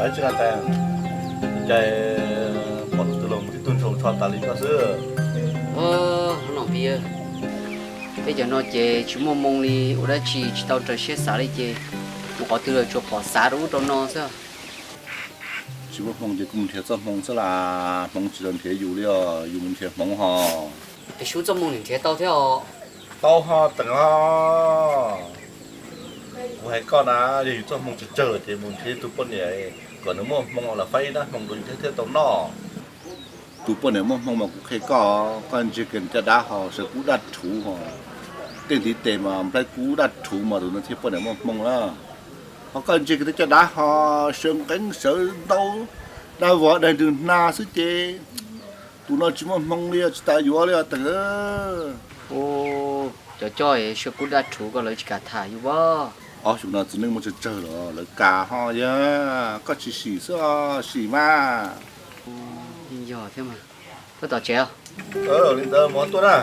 Tsis na tas, cas pom tus twg los mus tib tug ntshoo tsho tas li koj xwb. Hnub no peb, peb cov no ces tsis muaj hmoo li, ua dab tsi tsis tau raws siab xav li ces mus qhov twg los tsuas pom xav rau ub rau no xwb. Tsis muaj hmoo ces kuv mus nrhiav txoj hmoo xwb las, hmoo tsis los nrhiav yus li os, yus mus nrhiav hmoo ho. Es sub txoj hmoo nim nrhiav tau thiab os. Tau ho teem os. Kuv hais koj na, yog yus txoj hmoo tsawg tsawg lawm ces mus nrhiav tus poj niam kom nws muaj hmoo los faib ib dab hmoo rau yus thiab thiaj tau noj. Tus poj niam muaj hmoo mas kuv qhia koj, koj ntsia kiag nws caj dab ho, sawv kub daj rhuv ho. Tej ntiv tes mas nplaib kub daj rhuv mas tus no thiaj poj niam muaj hmoo na. Ho koj ntsia kiag tej caj dab ho, sawv nqeeb sawv ntaub, dab vog daig nrws hna xwb ces tus no tsis muaj hmoo li, tsis tas yuav li os teem. Cov coj sawv kub daj rhuv ko lawv tsis kam tham yus as. Ob xyoo no txiv neej muaj tsawg tsawg lawm lawv kam ho yog koj tsis sim xwb os, sim mas. Yog thiab mas. Koj tom tsev os. Li ntawd mus tuaj na.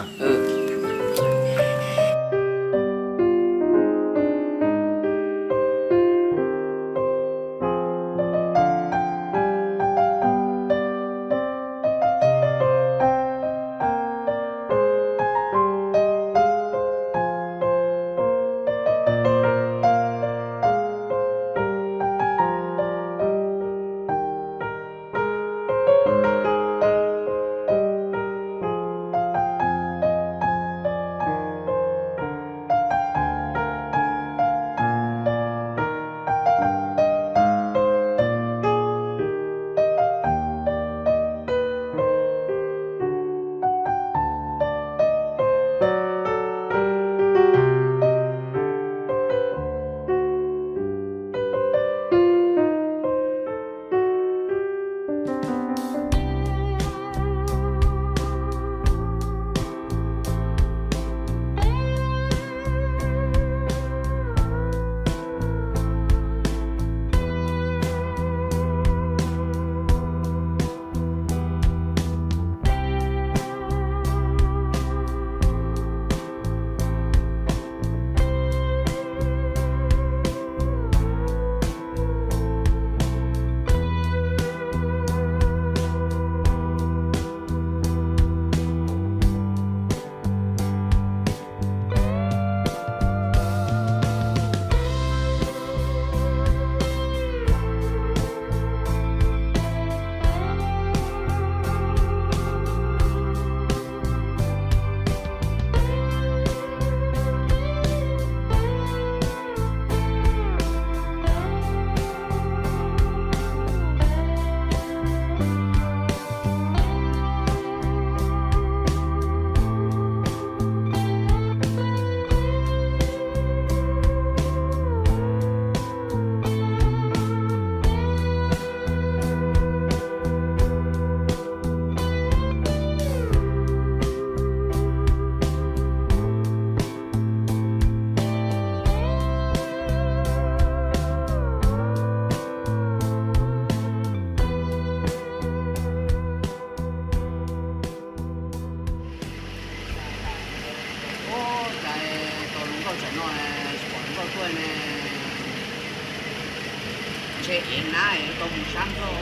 Ua cas tau hluas nkauj tsam no tsis pom hluas nkauj tuaj ne? Ntshe ev nab tau mus sab nplog.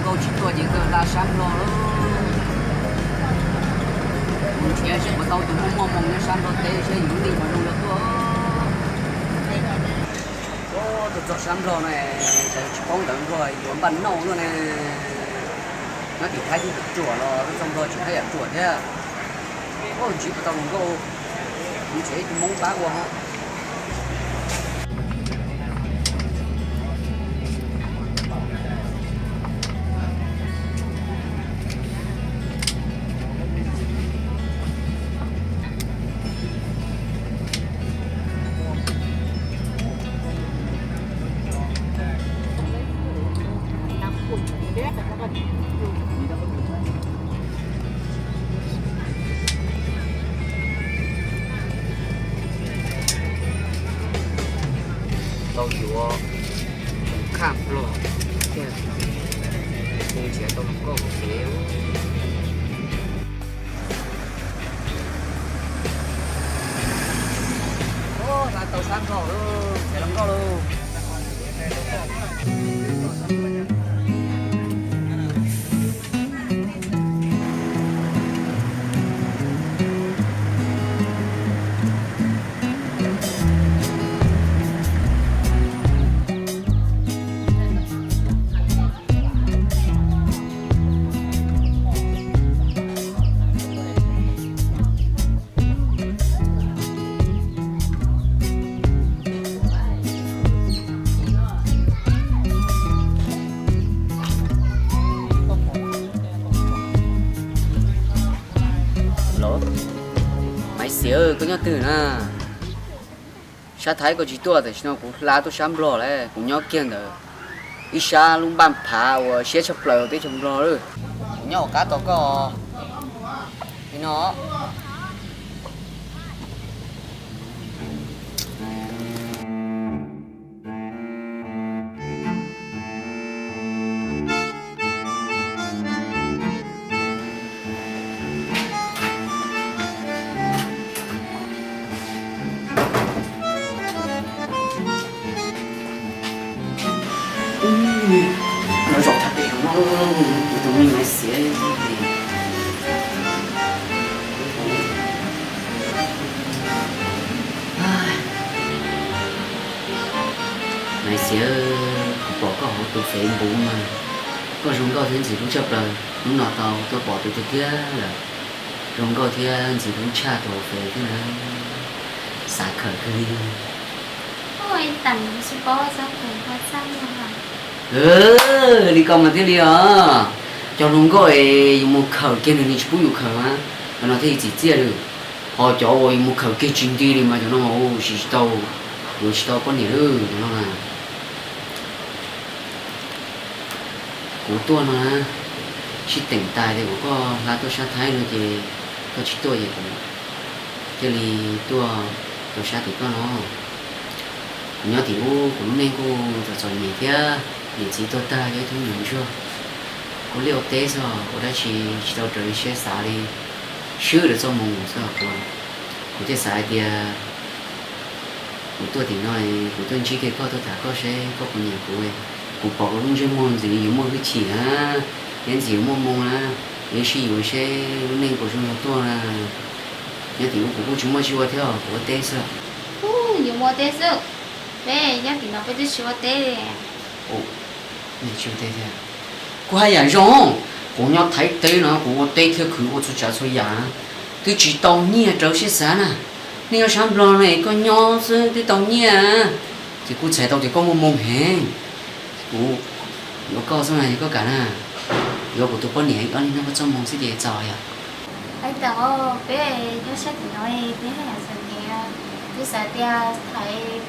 Hluas nkauj tsis tuaj ces kawg nqa sab nplog lawm. Mus nrhiav seb puas tau tus muaj muaj hmoo nyob sab nplog teb seb yus lub neej puas zoo los tuaj. Tuaj txog sab nplog no, tsis paub ntawv nplog yuav npaj noj luaj ne. Nyob tim Thaib twb ruam los tuaj txog nplog tsis Thaib yam ruam thiab. Ntshe puas tau hluas nkauj, kuv nrhiav ib tug Hmoob pab ua ho. Tau yuav mus khaj nplog thiab, mus nrhiav tau hluas nkauj hauv kev. Hla tau sab nplog lawm, nrhiav hluas nkauj lawm. Los, Maiv Xiav, koj nyob twg na? Sab Thaib koj tsis tuaj, tam sim no kuv hla tuaj sab nplog lawm, kuv nyob kiag ntawm ib sab lub npaj phav uas siab tshaj plaws teb chaws nplog lawm. Kuv nyob hauv qab tos koj li no. Nyob zoo thaj pem no, tus me Maiv Xiav. Maiv Xiav, kuv pom koj hauv tus Facebook mas koj zoo nkauj thiab ntxim hlub tshaj plaws, hnub no tau tuaj pom tus tiag tiag lawm. Zoo nkauj thiab ntxim hlub tshaj tus hauv Facebook thiab na. Xav khawm kawg li. Li ko mas thiaj li os. Cov hluas nkauj es yus mus khawm kiag nws, nws tsis pub yus khawm mas, qhov no thiaj li tsim txiaj li. Ho cov uas yus mus khawm kiag tsis nti li mas cov no mas ua siv tsis tau, yuav tsis tau poj niam li cov no na. Kuv tuaj no na, sib teem tas tias kuv, koj hla tuaj sab Thaib no ces koj tsis tuaj ces kuv thiaj li tuaj rau sab tim koj no. Kuv nyob tim ub kuv lub neej kuj txom txom nyem thiab, niam txiv tuag tag yog ib tug me nyuam ntsuag, kuv liaj ua teb xwb, ua dab tsi tsis tau raws li siab xav li, swb lawv txoj hmoo xwb os. Kuv thiaj xav hais tias kuv tuaj tim no, kuv tuaj ntsib kiag koj, tuaj tham koj seb koj puas nyiam kuv. Kuv pom koj lub ntsej muag ntxim yuav muaj hwj chim na, thiab ntxim yuav muaj hmoo na, yuav sib yuav seb lub neej puas zoo zog tuaj na. Nyob tim ub kuv kuj tsis muaj tsis ua thiab, kuv ua teb xwb. Kuv yuav ua teb xwb. Peb nyob tim no peb twb tsis ua teb li. Kuv haj yam zoo, kuv nyob Thaib teb no kuv ua teb thiab khwv ua txhua tsav txhua yam, twb tsis tau nyiaj raws siab xav na. Nej nyob sab Nplog no es koj nyob xwb twb tau nyiaj, ces kuj txhais tau tias koj muaj hmoo heev. Kuv yuav koj xwb na, yog koj kam na, yuav kuv tus poj niam ib ob hnub koj txoj hmoo xwb ces txaus yom. Hais tias peb nyob sab tim no peb haj yam txom nyem, twb xav tias thaiv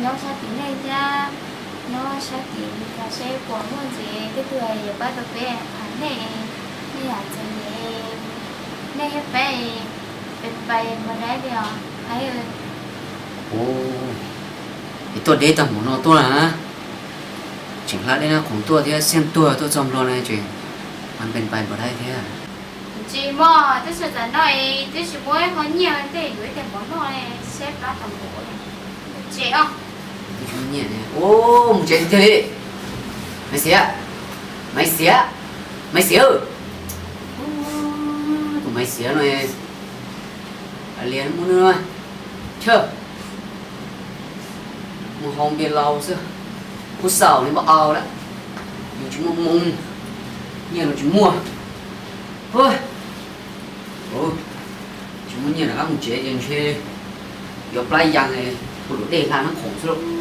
nyob sab tim nej thiab, nyob sab tim no seb puas muaj ntxiv tej tug yuav pab tau peb, thaiv nej, nej yam txom nyem, nej thiab peb pes pais npua dai li os. Hais es tuaj deb tag npaum no tuaj na, tseem hla dej nab khoom tuaj thiab, xiab tuag tuaj txog Nplog na ces pes pais npua dai thiab. Tsis muaj, twb tsis tam no twb tsis muaj ib qho nyiaj tej yuav ib teg mov noj, seb plab tau npaum tsev os. Twb tsis muaj nyiaj ne, mus tsev tiag li. Maiv Xiav, Maiv Xiav, Maiv Xiav, tus Maiv Xiav no, lias muaj nws, chawj, mus haus npias laus xwb, kuv xaus li npaj au lawm, yus tsis muaj hmoo, nyiaj los tsis muaj. Tsis muaj nyiaj rov qab mus tsev ces ntshe yuav plab yas, ua luam dej hla nab khoom xwb lauj.